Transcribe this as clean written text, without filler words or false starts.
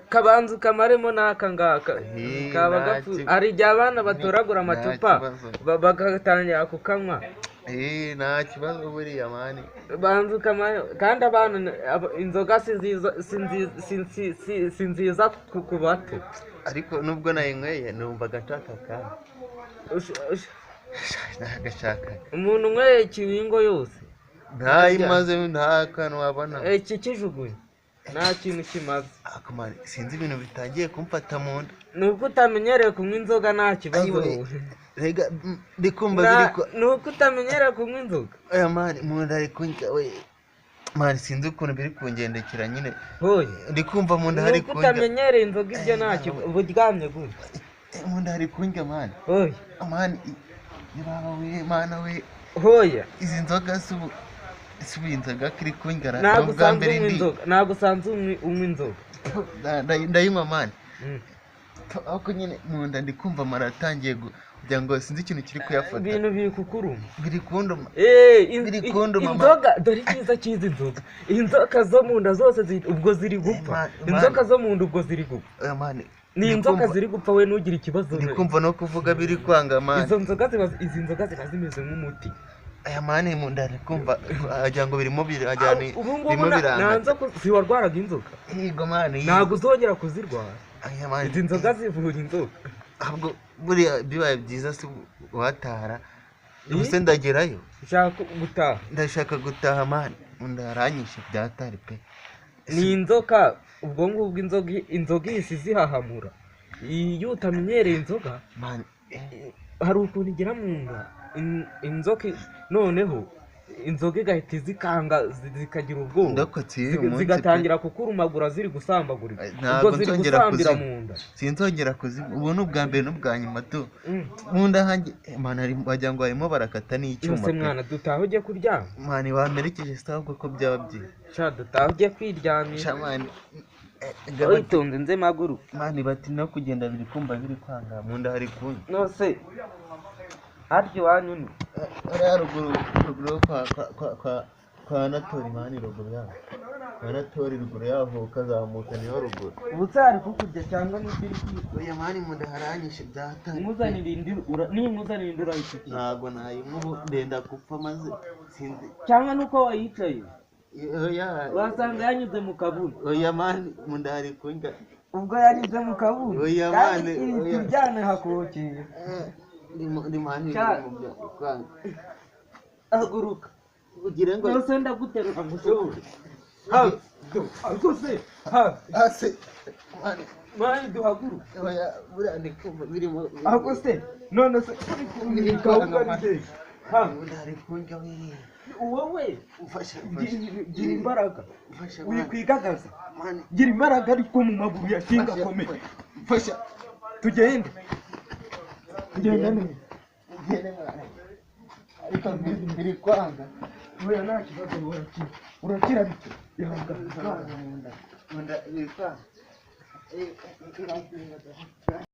Kabanza ukamaremo n'aka ngaka. Eh, Kaba nta gapfu. Hari igihe abana batoragura nta amacupa kibazo. bagatangira kukanywa. Eh, nta kibazo buriya, man. Banza ukamara kandi abana inzoga si nziza, si nziza ku bato. Ariko nubwo nayinyweye numvaga nshaka kandi. Nagashakaga. Umuntu unyweye ikiwingo yose Ntayimaze, nta kantu wabona. Iki kijugunye nta kintu kimaze. Ariko man, sinzi ibintu bitangiye kumfata mu nda. Ni uko utamenyereye kunywa inzoga, nta kibazo. Ayiwe, rega ndi kumva biri ko Ni uko utamenyereye kunywa inzoga. Oya man, mu nda hari kundya we. Man, sinzi ukuntu biri kungendekera nyine. Hoye. Ndi kumva mu nda Ni hari uko kundya. utamenyereye inzoga, ibyo nta kibazo, uba uryamye gutya. Eh, mu nda hari kundya, man. Hoye. Man, baba we, mana we. Hoya. Izi nzoga si ubu, si ubu iyi nzoga kiri kundya ni Ntabwo ubwa usanzwe mbere unywa ndi inzoga, ntabwo usanzwe unywa inzoga. Ndayinywa, man. Ariko nyine mu nda ndi kumva amara atangiye kugira ngo sinzi ikintu kiri kuyafata. Ibintu biri kukuruma. Biri kunduma. Eh, Biri kunduma, inzoga, dore icyiza cy'izi nzoga: inzoka zo mu nda zose ubwo ziri gupfa. Inzoka zo mu nda ubwo ziri gupfa. Oya man. Ni Ndi inzoka kumva- ziri gupfa, we ntugire ikibazo. Ndi kumva no kuvuga biri kwanga, man. Izo nzoga ziba, izi nzoga ziba zimeze nk'umuti. Aya man, mu nda ndi kumva wagira ngo birimo wagira ni Ubu ngubu birimo nta birankata. nzoka, si warwaraga inzoka? Yego, man. Ntabwo uzongera kuzirwara. Aya man. Izi nzoga zivura inzoka. Ahubwo buriya bibaye byiza si watahara Eh? ubuse ndagerayo. Ushaka gutaha? Ndashaka gutaha, man, mu nda haranyishe byatari pe. Ni inzoka ubwo ngubwo, inzoga ihise izihahamura. Iyo utamenyereye inzoga, Man, eh, hari ukuntu igera mu nda, inzoka noneho inzoga igahita izikanga, zikagira ubwoba. Ndokotse uyu munsi pe. Zigatangira kukurumagura ziri gusambagurika. Ay, ntabwo Ubwo ziri nzongera gusambira kuzinywa. mu nda. Sinzongera kuzinywa, ubu ni ubwa mbere n'ubwa nyuma tu. Mu nda hanjye eh, man, wagira ngo harimo barakata n'icyuma Yose pe. mwana, dutaha ujye kuryama. Man, wamperekeje se ahubwo ko byaba byiza? Sha, dutaha ujye kwiryamira. Sha man, eh, gabati- Witonze nze maguru. Man, bati no kugenda biri kumva biri kwanga, mu nda hari kunywa. Nose harya iwanyu ni Hariya ruguru, ruguru kwa Natori, man, ruguru yaho kwa Natori, ruguru yaho ukazamuka niho ruguru. Ubu se hari kukurya cyangwa n'ibyo uri kwiga? Oya man, mu nda haranyishe byatari. Nkuzanira indi ninkuzanira indi urayifite? Ntabwo nayinywa ubu, ndenda gupfa maze sinzi. Cyangwa nuko wayicaye? Oya. Wasanga yanyuze mu kabuno. Oya man, mu nda hari kundya. Ubwo yanyuze mu kabuno. Oya, Kandi man, iri oya. turyane hakokeye. Eh, ndimo man, mu bya kwanga. Haguruka. Ugire ngo Nose ndaguterura ngo ushobore ha ariko se ha. Ase man. Man, duhaguruke. Oya, buriya ndi kumva birimo. Ahubwo se none se uri Biri kumva kwanga, man. ha? Mu nda hari kundya we. Wowe Mfasha, mfasha. gira imbaraga. Mfasha, man. Wikwigagaza. Man. Gira imbaraga ariko mu maguru yakinga akomeye. Mfasha. Tugende, tugende neza. Ugende, man. Ariko biri kwanga. Oya, nta kibazo, urakira, urakira bite, ihangane. Mu nda biri kwanga. Eh, eh, eh, eh.